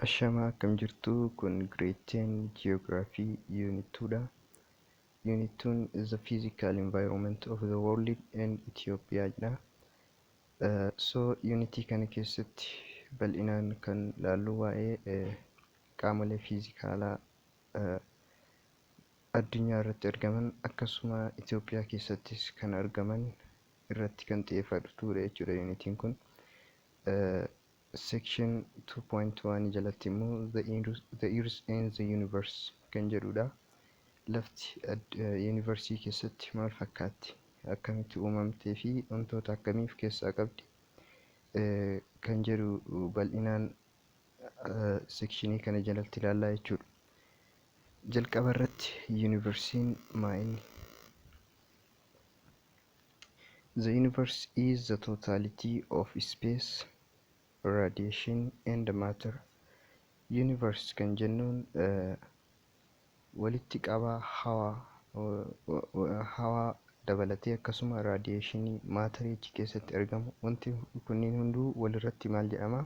Ashamaa, akkam jirtu? Kun Grade 10 Geography Unit 2 dha. Unit 2 is the physical environment of the world and Ethiopia jedha. So unitii kana keessatti bal'inaan kan laallu waa'ee qaamolee fiizikaalaa addunyaa irratti argaman, akkasuma Itoophiyaa keessattis kan argaman irratti kan xiyyeeffatudha jechuudha unitiin kun. Section 2.1 jalatti immoo the earth and the universe kan jedhudha. Lafti yuunivarsii keessatti maal fakkaatti? Akkamitti uumamtee fi wantoota akkamii of keessaa qabdi? Kan jedhu bal'inaan sectionii kana jalatti ilaallaa jechuudha. Jalqaba irratti yuunivarsiin maa inni? The universe is the totality of space, radiation and matter. Universe kan jennuun walitti qabaa hawaa dabalatee, akkasuma radiationii, matterii achi keessatti argamu, wanti kunniin hunduu walirratti maal jedhama?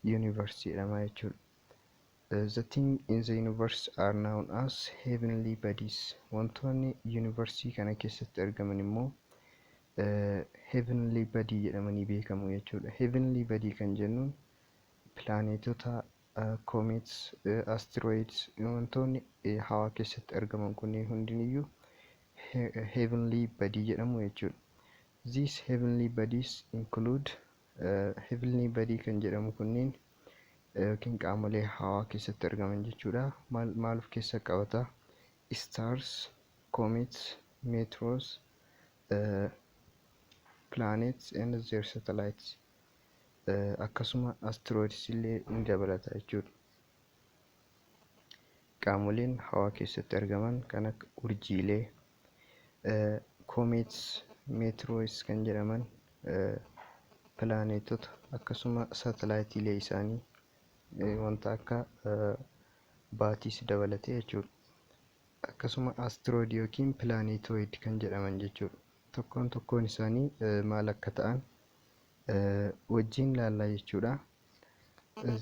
Universe jedhama jechuudha. The thing in the universe are known as heavenly bodies. Wantoonni yuunivarsii kana keessatti argaman immoo heavenly body jedhamanii beekamu jechuudha. Heavenly body kan jennuun pilaaneetota, comets, asteroids, wantoonni hawaa keessatti argaman kunneen hundiniyyuu heavenly body jedhamu jechuudha. These heavenly bodies include, heavenly body kan jedhamu kunneen yookiin qaamolee hawaa keessatti argaman jechuudha. Maal maal of keessaa qabata? Stars, comets, meteors, planets and their satellites. Akkasuma asteroids illee ni dabalata jechuudha. Qaamoleen hawaa keessatti argaman kan akka urjiilee, comets, meteors kan jedhaman, pilaaneetota, akkasuma saatalaayitiilee isaanii, wanta akka baatiis dabalatee jechuudha. Akkasuma asteroid yookiin planetoid kan jedhaman jechuudha. Tokkoon tokkoon isaanii maal akka ta'an wajjin laallaa jechuudha.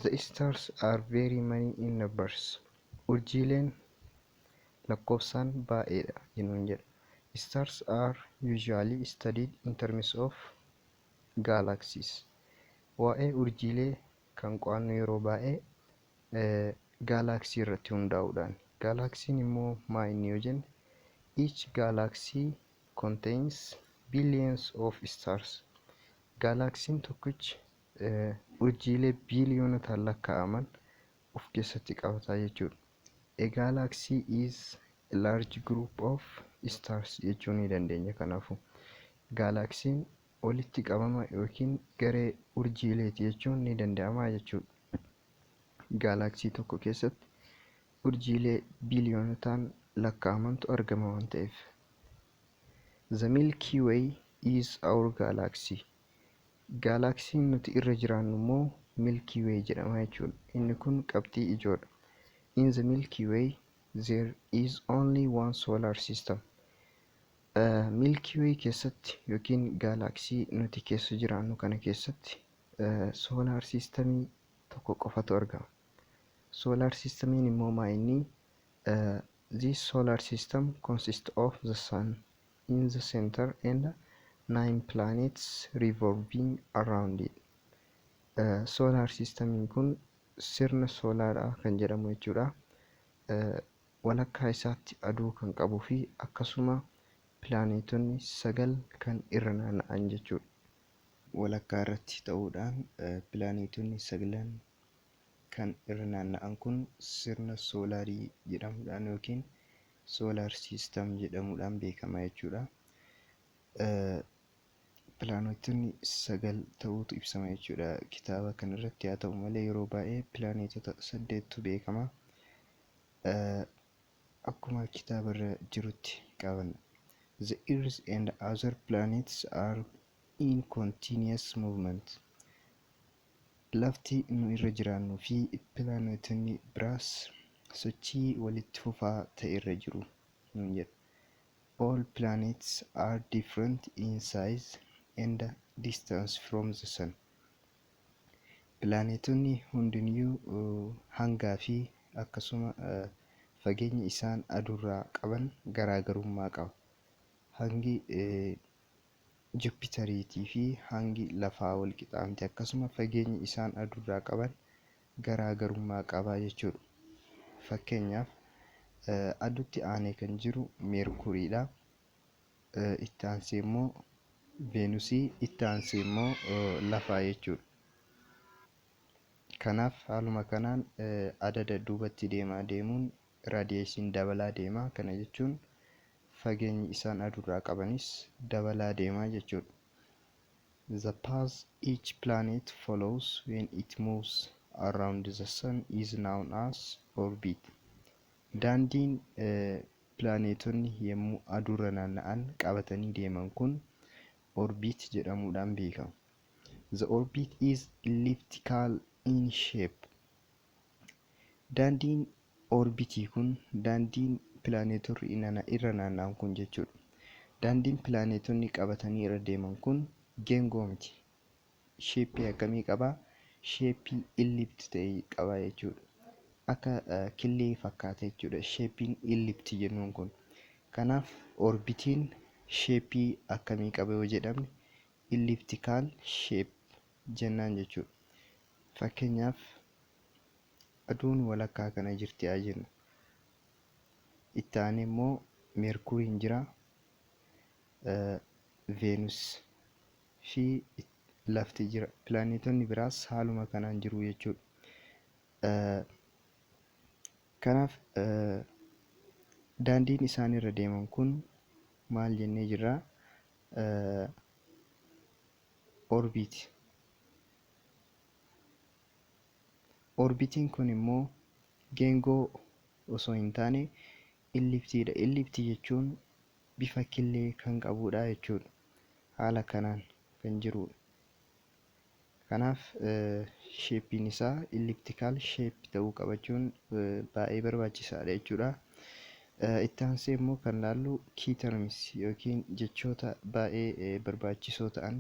The stars are very many in numbers. Urjiileen lakkoofsaan baay'eedha jennuun jedha. Stars are usually studied in terms of galaxies. Waa'ee urjiilee kan qo'annu yeroo baay'ee gaalaaksii irratti hundaa'uudhaan. Gaalaksiin immoo maa inni yoo jenne, each galaxy contains billions of stars. Gaalaksiin tokkichi urjiilee biiliyoonotaan lakkaa'aman of keessatti qabata jechuudha. A galaxy is a large group of stars jechuu ni dandeenya kanaafuu. Gaalaksiin walitti qabama yookiin garee urjiileeti jechuun ni danda'ama jechuudha. Gaalaksii tokko keessatti urjiilee biiliyoonotaan lakkaa'amantu argama waan ta'eef. The Milky Way is our galaxy. Gaalaksiin nuti irra jiraannu immoo Milky Way jedhama jechuudha. Inni kun qabxii ijoodha. In the Milky Way there is only one solar system. Milky Way keessatti yookiin gaalaksii nuti keessa jiraannu kana keessatti solar systemii tokko qofatu argama. Solar systemiin immoo maa inni? This solar system consists of the sun in the center and nine planets revolving around it. Solar systemiin kun sirna soolaaraa kan jedhamu jechuudha. Walakkaa isaatti aduu kan qabuu fi akkasuma pilaaneetonni sagal kan irra naanna'an jechuudha. Walakkaa irratti ta'uudhaan pilaaneetonni sagalan kan irra naanna'an kun sirna soolaarii jedhamuudhaan yookiin solar system jedhamuudhaan beekama jechuudha. Pilaaneetonni sagal ta'uutu ibsama jechuudha kitaaba kanarratti. Haa ta'u malee, yeroo baay'ee pilaaneetota saddeettu beekama. Akkuma kitaaba irra jirutti qabanna. The Earth and other planets are in continuous movement. Lafti nu irra jiraannuu fi pilaaneetonni biraas sochii walitti fufaa ta'e irra jiru nuun jedha. All planets are different in size and distance from the sun. Pilaaneetonni hundiniyyuu hangaa fi akkasuma fageenya isaan aduurraa qaban garaagarummaa qaba. Hangi Jupitariitii fi hangi lafaa wal qixaa miti, akkasuma fageenyi isaan aduurraa qaban garaagarummaa qaba jechuudha. Fakkeenyaaf, aduutti aanee kan jiru Meerkuriidha. Itti aansee immoo Veenusii, itti aansee immoo lafaa jechuudha. Kanaaf haaluma kanaan adada duubatti deemaa deemuun radiusiin dabalaa deema. Kana jechuun fageenyi isaan aduurraa qabanis dabalaa deemaa jechuudha. The path each planet follows when it moves around the sun is known as orbit. Daandiin pilaaneetonni yommuu aduurra naanna'an qabatanii deeman kun orbit jedhamuudhaan beekamu. The orbit is elliptical in shape. Daandiin orbitii kun, daandiin pilaaneetonni irra naanna'an kun jechuudha. Daandiin pilaaneetonni qabatanii irra deeman kun geengoo miti. Shapeii akkamii qabaa? Shapeii ellipse ta'e qaba jechuudha. Akka killee fakkaata jechuudha shapeiin ellipse jennuun kun. Kanaaf orbitiin shapeii akkamii qaba yoo jedhamne, elliptical shape jennaan jechuudha. Fakkeenyaaf, aduun walakkaa kana jirti haa jennu. Itti aanee immoo Meerkuriin jira. Veenus fi lafti jira. Pilaaneetonni biraas haaluma kanaan jiru jechuudha. Kanaaf daandiin isaan irra deeman kun maal jennee jirraa? Orbit. Orbitiin kun immoo geengoo osoo hin taane ellipseiidha. Ellipseii jechuun bifa killee kan qabudha jechuudha. Haala kanaan kan jirudha. Kanaaf shapeiin isaa elliptical shape ta'uu qabachuun baay'ee barbaachisaadha jechuudha. Itti aansee immoo kan laallu key terms yookiin jechoota baay'ee barbaachisoo ta'an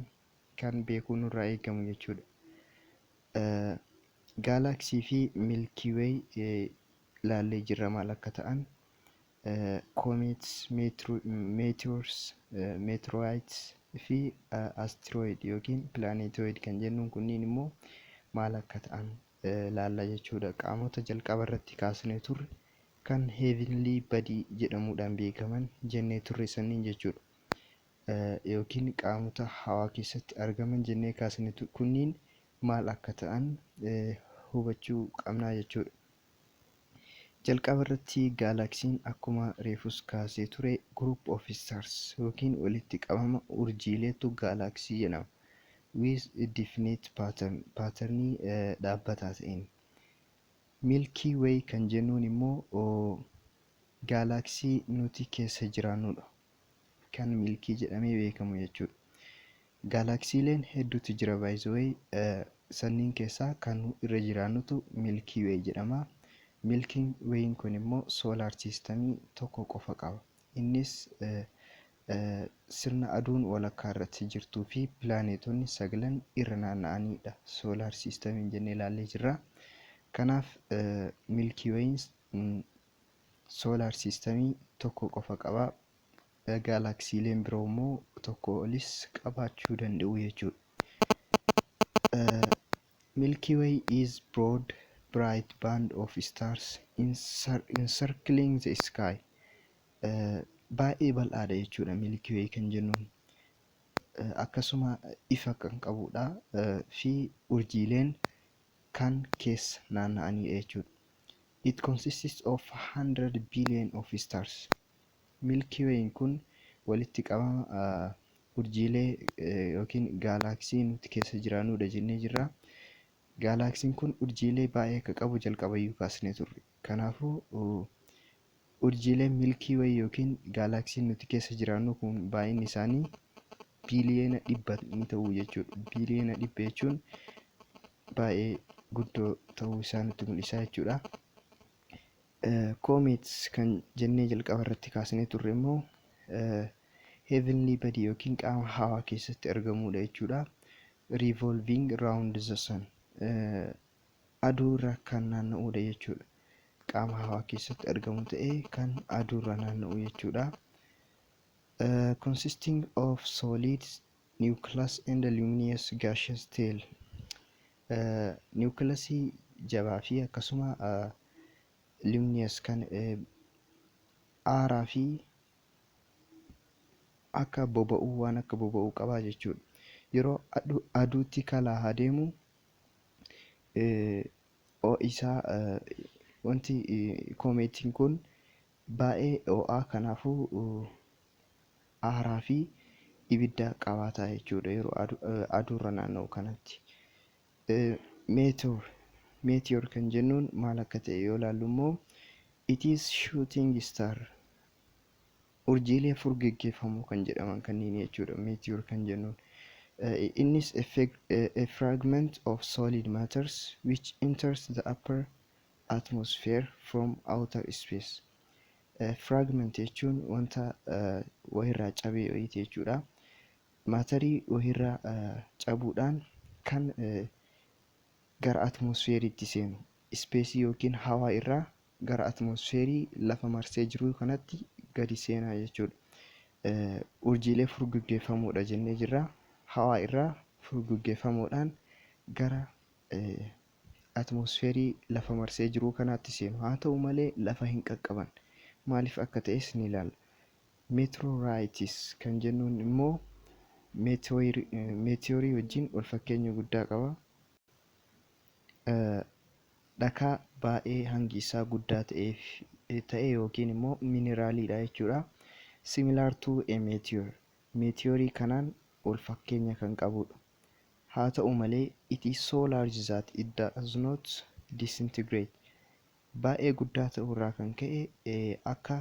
kan beekuun nurraa eegamu jechuudha. Galaxy fi Milky Way laallee jirra maal akka ta'an. Comets, meteors, meteorites fi asteroid yookiin planetoid kan jennuun kunniin immoo maal akka ta'an laalla jechuudha. Qaamota jalqaba irratti kaasnee turre kan heavenly body jedhamuudhaan beekaman jennee turre sanniin jechuudha. Yookiin qaamota hawaa keessatti argaman jennee kaasne kunniin maal akka ta'an hubachuu qabnaa jechuudha. Jalqaba irratti galaxyn akkuma reefus kaasee ture group of stars yookiin walitti qabama urjiileetu galaxy jedhama. With definite pattern, patternii dhaabbataa ta'een. Milky Way kan jennuun immoo galaxy nuti keessa jiraannudha. Kan Milky jedhamee beekamu jechuudha. Galaxyleen hedduutu jira, by the way, sanniin keessaa kan irra jiraannutu Milky Way jedhama. Milky Wayin kun immoo solar systemii tokko qofa qaba. Innis sirna aduun walakkaa irratti jirtuu fi pilaaneetonni sagalan irra naanna'anidha. Solar systemiin jennee ilaallee jirra. Kanaaf Milky Wayin solar systemii tokko qofa qaba. Galaxyleen biroo immoo tokko olis qabaachuu danda'u jechuudha. Milky Way is broad bright band of stars encircling the sky. Baay'ee bal'aadha jechuudha Milky Way kan jennuun. Akkasuma ifa kan qabudha fi urjiileen kan keessa naanna'anidha jechuudha. It consists of 100 billion of stars. Milky Way kun walitti qabama urjiilee yookiin galaxy nuti keessa jiraannudha jennee jirra. Galaxyn kun urjiilee baay'ee akka qabu jalqabayyuu kaasnee turre. Kanaafuu urjiileen Milky Way yookiin galaxyn nuti keessa jiraannu kun baay'inni isaanii biiliyoona 100 ni ta'u jechuudha. Biiliyoona 100 jechuun baay'ee guddoo ta'uu isaa nutti mul'isa jechuudha. Comets kan jennee jalqaba irratti kaasnee turre immoo heavenly body yookiin qaama hawaa keessatti argamudha jechuudha. Revolving round the sun. Aduu irra kan naanna'udha jechuudha. Qaama hawaa keessatti argamu ta'ee kan aduu irra naanna'u jechuudha. Consisting of solid nucleus and luminous gaseous tail. Niwukilasii jabaa fi akkasuma luminous kan aaraa fi akka boba'uu, waan akka boba'uu qabaa jechuudha. Yeroo aduutti kalaa adeemu ho'isaa, wanti koomeetiin kun baay'ee ho'aa, kanaafuu aaraa fi ibidda qabaata jechuudha yeroo aduurra naanna'u kanatti. Meteor kan jennuun maal akka ta'e yoo ilaallu immoo, it is shooting star, urjiilee furgaggeeffamoo kan jedhaman kanneen jechuudha meteor kan jennuun. Innis a fragment of solid matters which enters the upper atmosphere from outer space. Fragment jechuun wanta wahirraa cabee wayiiti jechuudha. Maatarii wahirraa cabuudhaan kan gara atmosfeeriitti seenu, ispeesii yookiin hawaa irraa gara atmosfeerii lafa marsee jiru kanatti gadi seenaa jechuudha. Urjiilee furguggeeffamoodha jennee jirra. Hawaa irraa furguggeeffamuudhaan gara atmosfeerii lafa marsee jiru kanaatti seenu. Haa ta'u malee lafa hin qaqqaban. Maaliif akka ta'es ni ilaalla. Meteorites kan jennuun immoo meetiyoorii wajjin wal fakkeenya guddaa qaba. Dhakaa baay'ee hangi isaa guddaa ta'e yookiin immoo mineraaliidha jechuudha. Similar to a meteor. Meetiyoorii kanaan wal fakkeenya kan qabudha. Haa ta'u malee it is so large that it does not disintegrate. Baay'ee guddaa ta'urraa kan ka'e akka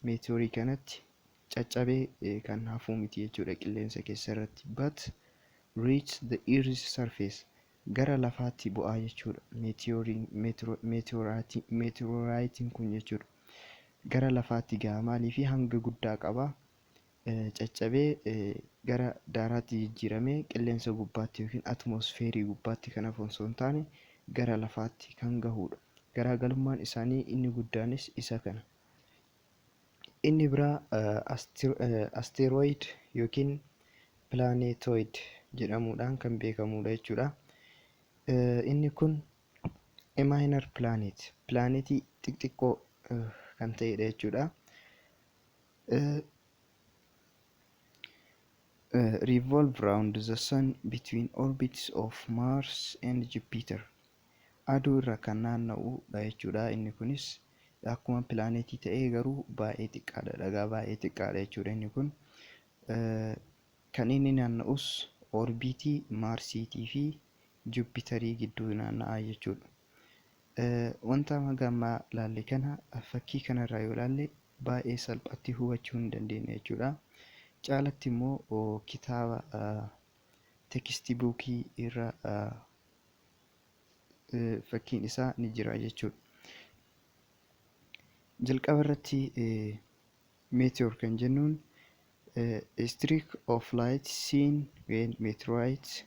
meetiyoorii kanatti caccabee kan hafuu miti jechuudha qilleensa keessa irratti. But reach the earth's surface, gara lafaatti bu'aa jechuudha. Meetiyooraayitiin kun jechuudha. Gara lafaatti gaha. Maaliif? Hanga guddaa qaba. Caccabee gara daaraatti jijjiiramee qilleensa gubbaatti yookiin atmosfeerii gubbaatti kan hafu osoo hin taane gara lafaatti kan gahudha. Garaagarummaan isaanii inni guddaanis isa kana. Inni biraa asteroid yookiin planetoid jedhamuudhaan kan beekamudha jechuudha. Inni kun a minor planet, pilaanetii xixiqqoo kan ta'edha jechuudha. Revolve round the sun between orbits of Mars and Jupiter. Aduu irra kan naanna'udha jechuudha. Inni kunis akkuma pilaanetii ta'ee garuu baay'ee xiqqaadha. Dhagaa baay'ee xiqqaadha jechuudha inni kun. Kan inni naanna'us orbiitii Maarsiitii fi Jupiterii gidduu naanna'a jechuudha. Wanta hanga ammaa ilaalle kana fakkii kanarraa yoo ilaalle baay'ee salphatti hubachuu hin dandeenya jechuudha. Caalatti immoo kitaaba textbookii irra fakkiin isaa ni jira jechuudha. Jalqaba irratti meteor kan jennuun a streak of light seen when meteorite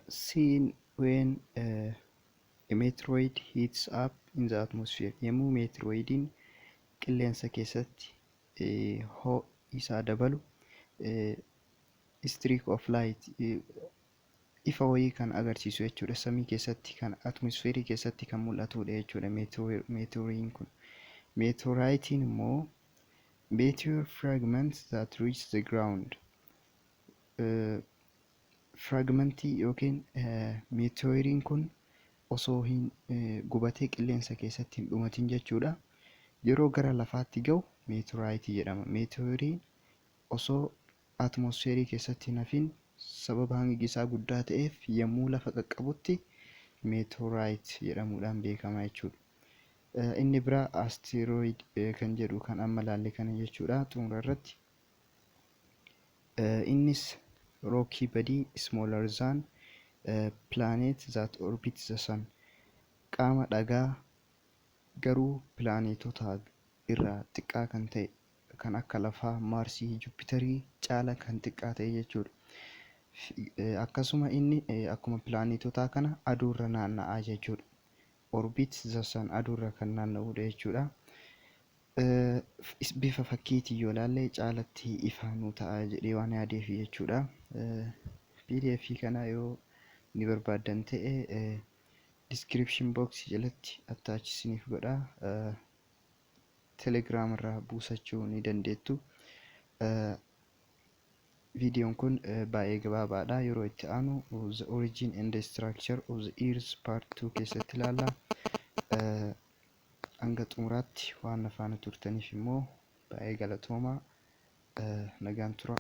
seen when a meteoroid heats up in the atmosphere, yommuu meteoroidiin qilleensa keessatti ho'i isaa dabalu streak of light, ifa wayii kan agarsiisu jechuudha. Samii keessatti, kan atmosfeerii keessatti kan mul'atudha jechuudha meteoriin kun. Meteoritiin immoo meteor fragments that reach the ground. Fragmentii yookiin meteoriin kun osoo hin gubatee qilleensa keessatti hin dhumatin jechuudha. Yeroo gara lafaatti ga'u meteoritii jedhama. Meteoriin osoo atmosfeerii keessatti hin hafin sababa hangi isaa guddaa ta'eef yommuu lafa qaqqabutti meteorite jedhamuudhaan beekama jechuudha. Inni biraa asteroid kan jedhu kan amma ilaalle kana jechuudha xumura irratti. Innis rocky body smaller than planet that orbits the sun. Qaama dhagaa garuu pilaanetota irraa xiqqaa kan ta'e, kan akka lafaa, Maarsii, Jupiterii caala kan xiqqaa ta'e jechuudha. Akkasuma inni akkuma pilaanetotaa kana aduurra naanna'aa jechuudha. Orbit the sun, aduurra kan naanna'udha jechuudha. Bifa fakkiitiin yoo ilaalle caalatti ifaa nuu ta'a jedhee waan yaadeef jechuudha. PDF kana yoo ni barbaaddan ta'e, description box jalatti attach isiniif godha. Telegram irraa buusachuu ni dandeettu. Viidiyoon kun baay'ee gabaabaadha. Yeroo itti aanu The Origin and the Structure of the Earth Part 2 keessatti ilaalla. Hanga xumuraatti waan na faana turtaniif immoo baay'ee galatoomaa. Nagaan tura.